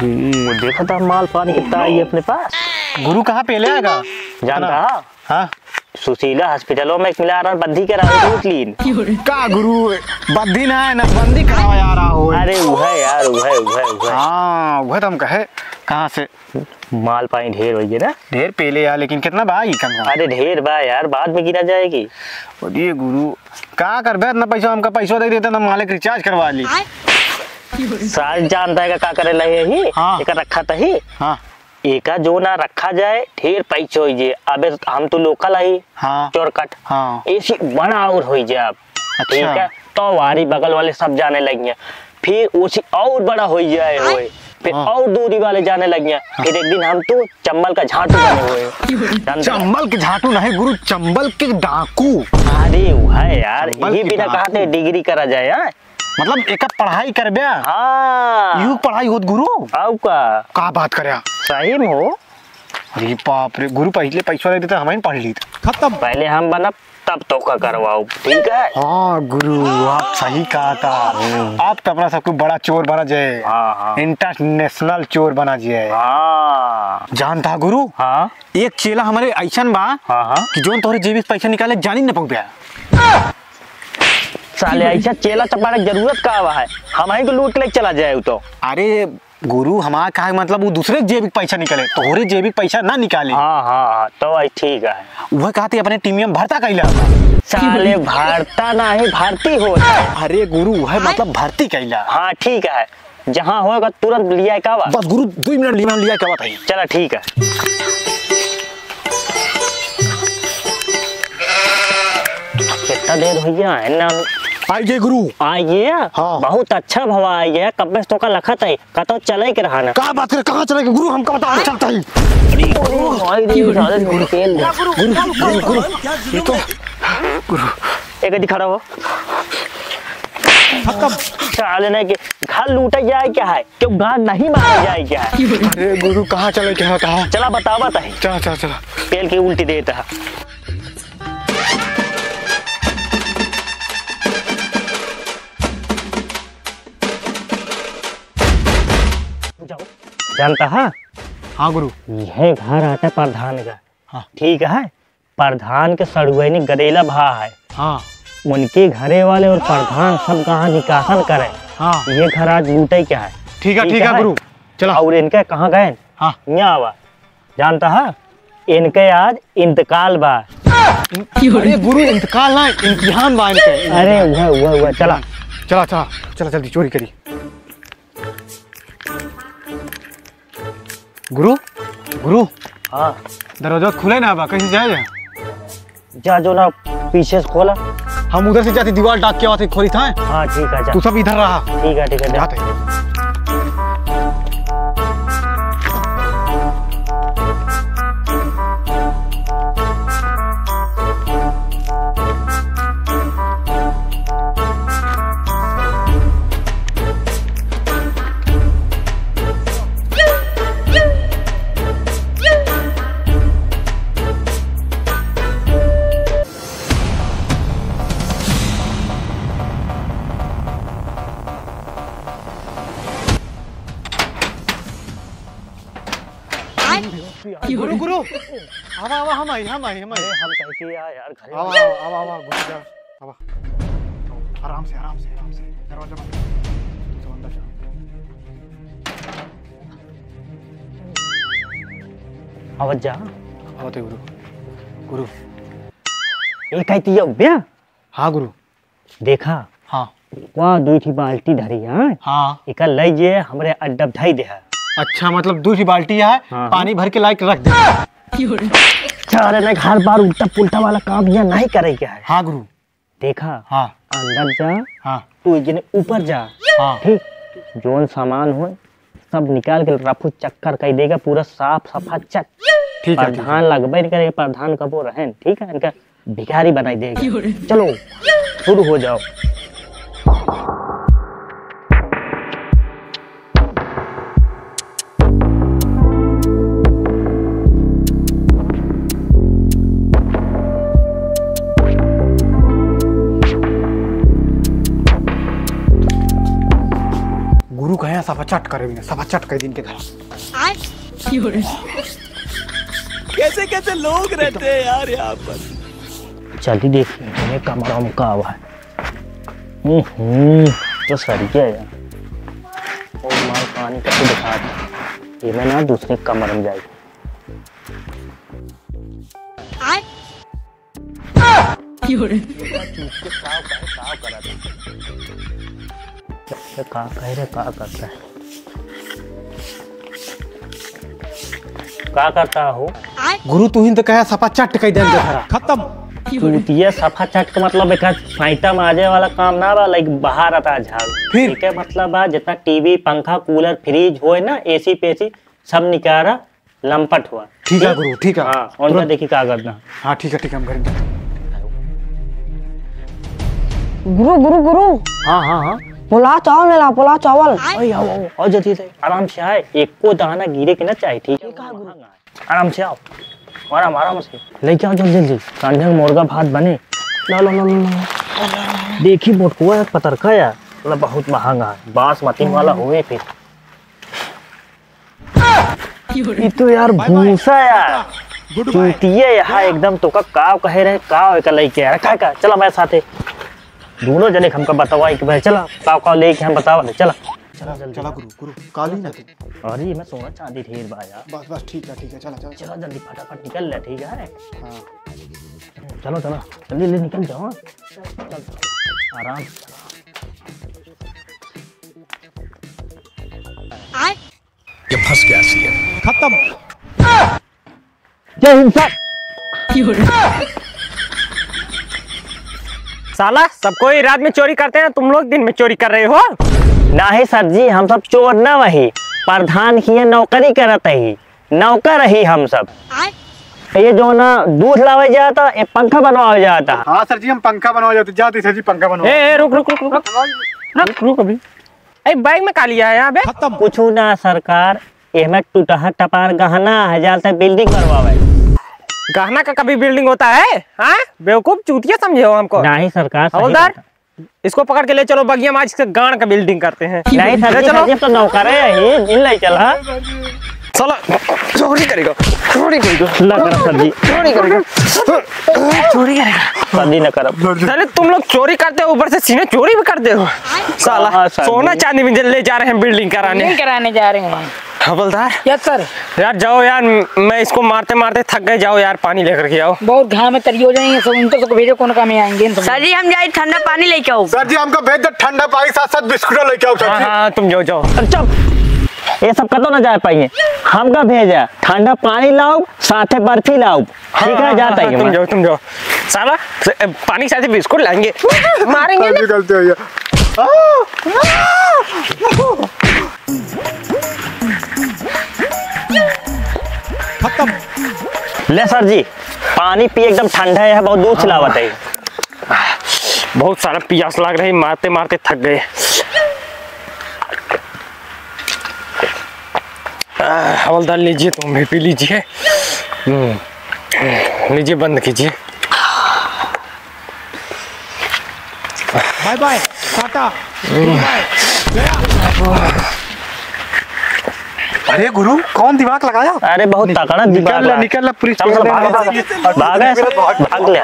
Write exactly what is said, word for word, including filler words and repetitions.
हम्म, देखा था माल पानी कितना आई अपने पास। गुरु कहाँ पेले आएगा? जानता है? हाँ। सुशीला हॉस्पिटलों में एक मिला रहा, बद्धी करा लूट लीन। का गुरु, बद्धी ना है, नसबंदी करावा यार, आओ। अरे उहे यार, उहे, उहे, उहे। हाँ, उहे तो हम कहे, कहाँ से? माल पानी ढेर होइए ना? ढेर पेले यार, लेकिन कितना बा ई कम कम? अरे ढेर बा यार, बाद में गिना जाएगी। अरे गुरु, का करबे इतना पैसा? हमका पैसा दे देता ना, मालिक रिचार्ज करवा ली। सार जानता है का, का करे लगे ही? हाँ। एका रखा तही। हाँ। एका जो ना रखा जाए, ढेर पैसा होई जे। अबे हम तो लोकल आई, हाँ। चोरकट। हाँ। ऐसी बड़ा और होई जे आप। अच्छा। ठीक है, तो वारी बगल वाले सब जाने लगिए, फिर उसी और बड़ा होई जाए होए, फिर हाँ। और दूरी वाले जाने लगिए, हाँ। फिर एक दिन हम तो चंबल का झांटू बने हुए। जानते हैं? चंबल के झांटू नहीं गुरु, चंबल के डाकू। अरे उहे यार, चंबल ये के बिना डाकू। कहा थे डिग्री करा जाए, हाँ? मतलब एका पढ़ाई करबे? हाँ। यू पढ़ाई होत गुरु? आऊ का? का बात करे? सही में हो। अरे बाप रे, गुरु पहिले पैसा दे देता, हम ही पढ़ ली। खत्म। पहले हम बनब, तब तो का करवाओ, ठीक है? हाँ गुरु, आप सही कहा था। हम्म। आप तो अपना सबको बड़ा चोर बना जाए। हाँ, हाँ। इंटरनेशनल चोर बना जाए। हाँ। जानता गुरु? हाँ। एक चेला हमारे ऐसन बा हाँ, हाँ। कि जोन तोहरे जेबी से पैसा निकाले, जानी न पउबे। साले, ऐसा चेला चपाड़ा के जरूरत का बा है? हम ही को लूट के लेके चला जाए उ तो। अरे गुरु, हमार कहे के मतलब, उ दूसरे के जेब के पैसा निकाले, तोहरे जेब के पैसा ना निकाले। हाँ, हाँ, हाँ, तो भाई ठीक है। वह कहते अपने टीम में भरता कैला। साले, भरता ना है, भर्ती हो। अरे गुरु, वह मतलब भर्ती कैला। हाँ, ठीक है, जहाँ होगा तुरंत लिया के आवा। बस गुरु, दो मिनट लिया, लिया के आवा था। चला, ठीक है। कितना देर हो गया है ना? आई गए गुरु। आई गया? हाँ। बहुत अच्छा भवा आई गया, कब से तोका लखत है, कतो चले के रहा ना। का बात करे, कहाँ चले के गुरु, हमका बता, चलता ही। अरे, अरे, भाई रे, साले, गुरु, तेल दे। गुरु, गुरु, गुरु, ये तो, गुरु। एक आदि खड़ा हो। खत्म। साले ने के घर लूटा जाए क्या है? क्यों गांड नहीं मारा जाए क्या है? अरे गुरु, कहाँ चले, क्या कहा? चला बतावा तही। चला, चला, चला। तेल के उल्टी देता है। जानता है? हाँ गुरु। यह घर आटा प्रधान का। हाँ। ठीक है, प्रधान के सड़ुआइनी गदेला भा है। हाँ। उनके घरे वाले और प्रधान सब कहाँ निकासन करे। हाँ। ये घर आज लूटे क्या है? ठीक है, ठीक है गुरु, चला। और इनके कहाँ गए? हाँ। यहाँ आवा। जानता है, इनके आज इंतकाल बा। अरे गुरु, इंतकाल ना, इम्तिहान बा इनके। अरे, हुआ, हुआ, हुआ, चला। चला, चला, चला, जल्दी चोरी करी। गुरु, गुरु। हाँ। दरवाजा खुले ना बा, कैसे जाए? जा, जो ना पीछे से खोला। हम उधर से जाते, दीवार डाक के आते, खोली था। हाँ, ठीक है, जा। तू सब इधर रहा। ठीक है, ठीक है, जा। जाते। गुरु, गुरु, आवा, आवा, हम आई, हम आई, हम आई। अरे, हम कह के आ यार, घरे आवा, आवा, आवा, आवा, गुरु जा, आवा। आराम से, आराम से, आराम से, दरवाजा बंद कर। तू सब अंदर जा। आवत जा। आवत है गुरु। गुरु। ए, कहती है, उब्या? हाँ गुरु। देखा? हाँ। वहाँ दुई ठी बाल्टी धरी है। हाँ। एका लई जे हमरे अड्डा धई दे है। अच्छा, मतलब दुई ठी बाल्टी है, हाँ। पानी भर के लाइक रख दे। चार ने हर बार उल्टा पुल्टा वाला काम यहाँ नहीं करे के है। हाँ गुरु। देखा? हाँ। अंदर जा। हाँ। तू एक जने ऊपर जा। हाँ। ठीक? जोन सामान हो, सब निकाल के रफू चक्कर कर देगा, पूरा साफ सफा चक। ठीक है, ठीक है। प्रधान लगबे नहीं करे, प्रधान कबो रहन, ठीक है? इनका भिखारी बनाई देगा। चलो, शुरू हो जाओ। गुरु कहे सफा चट करे बिना, सफा चट कर दिन के धरा। कैसे कैसे लोग रहते हैं यार यहाँ पर। चली देखी ये कमरा में का हुआ है। हम्म, तो सर क्या है? और माल पानी कैसे दिखा दे। ये मैं ना दूसरे कमरे में जाई। का कहे रे, का करता है? का करता हो? गुरु, तू ही तो कहे सफा चट कह दे धरा। खत्म। चूतिया, सफा चट का मतलब एक फाइटा में आ जाए वाला काम ना बा, लाइक बाहर आता है झाड़ू। फिर? ठीक है, मतलब बा जितना टीवी, पंखा, कूलर, फ्रिज होए ना, एसी पेसी, सब निकारा। लंपट हुआ। ठीक है गुरु, ठीक है। हाँ, उनका तुरंत। देखी का करना। हाँ, ठीक है, ठीक है, हम करेंगे। गुरु, गुरु, गुरु। हाँ, हाँ, हाँ। पुलाव चावल ले ला, पुलाव चावल। अरे, आओ, आओ, आओ, जल्दी से, आराम से आए, एको दाना गिरे के ना चाहे, ठीक है? ठीक है गुरु। आराम से आओ, आराम, आराम से लेके आओ, जल्दी, जल्दी। संझा के मुर्गा भात बने। ला, ला, ला, ला, ला। देखी मोटकुआ है, पतरका है, मतलब बहुत महंगा है, बासमती वाला होए फिर। ई तो यार भूसा यार। चूतिया यहाँ एकदम। तो का काव कहे रहे, काव एक लइके यार, का, का, चला मैं साथे। दोनों जने हमका बतावा एक बार, चला, काव, काव लेके हम बतावा ले, चला। चला, चला, गुरु, गुरु, काली ना तू। अरे, मैं सोना चांदी ढेर बा यार। बस, बस, ठीक है, ठीक है, चला, चला, चला। चला, जल्दी फटाफट निकल ले, ठीक है? हाँ। चलो, चलो, जल्दी, जल्दी निकल जाओ, हाँ। चल, चल, आराम से चला। ये फंस गया सीएम। खत्म। जय हिंद सर। साला, सब कोई रात में चोरी करते हैं, तुम लोग दिन में चोरी कर रहे हो। नहीं सर जी, हम सब चोर ना वही, प्रधान की ये नौकरी करत ही, नौकर ही हम सब। ये जो ना दूध लावे जाता, ये पंखा बनवावे जाता। हाँ सर जी, हम पंखा बनवावे जाते, जाते सर जी, पंखा बनवा। ए, ए, रुक, रुक, रुक, रुक, रुक, रुक अभी। ए, बैग में का लिया है यहाँ पे? खत्म। कुछ ना सरकार, एमे टूटहा टपार गहना है, जाते बिल्डिंग करवावे। गहना का कभी बिल्डिंग होता है? हाँ, बेवकूफ चूतिया समझे हो हमको। नहीं सरकार, सही हवलदार, बात है। इसको पकड़ के ले चलो बगिया में, आज इसके गांड का बिल्डिंग करते हैं। नहीं सर ले जी, चलो। सर जी, अब तो नौकर है, ये दिन ले चला। साला चोरी करेगा, चोरी करेगा। ना करा सर जी। चोरी करेगा, चोरी करेगा। सर जी ना करब। साले तुम लोग चोरी करते हो, ऊपर से सीने चोरी भी करते हो। साला हाँ, सर सोना जी। चांदी में ले जा रहे हैं बिल्डिंग कराने। बिल्डिंग कराने जा रहे हैं। हवलदार। Yes sir. यार जाओ यार, मैं इसको मारते मारते थक गए, जाओ यार पानी लेकर के आओ। बहुत घाम में तरी हो जाएंगे सब, इनको सबको भेजो, कौन काम में आएंगे इन सब। सर जी हम जाए ठंडा पानी लेके आओ। सर जी हमको भेज दो ठंडा पानी, साथ साथ बिस्कुट लेके आओ सर हाँ, जी। हाँ, तुम जाओ, जाओ। अरे चुप, ये सब कतो ना जा पाइए, हमका भेजा ठंडा पानी लाओ, साथे बर्फी लाओ। ठीक है, हाँ, जाता हाँ, ही तुम मैं। जाओ, तुम जाओ। साला, से, ए, पानी के साथ ही बिस्कुट लाएंगे। मारेंगे ना। गलती, गलती हो गया। खत्म। ले सर जी, पानी पी, एकदम ठंडा है, बहुत दूर से लावत है। बहुत सारा पियास लाग रही, मारते मारते थक गए। आ, हवलदार लीजिए, तुम भी पी लीजिए। हम्म, लीजिए, बंद कीजिए। Bye bye, tata, good bye, गया। अरे गुरु, कौन दिमाग लगाया? अरे बहुत तगड़ा दिमाग निकल ले, लगा। निकल ले, पूरी चल, चल, भाग, भाग, भाग, भाग ले।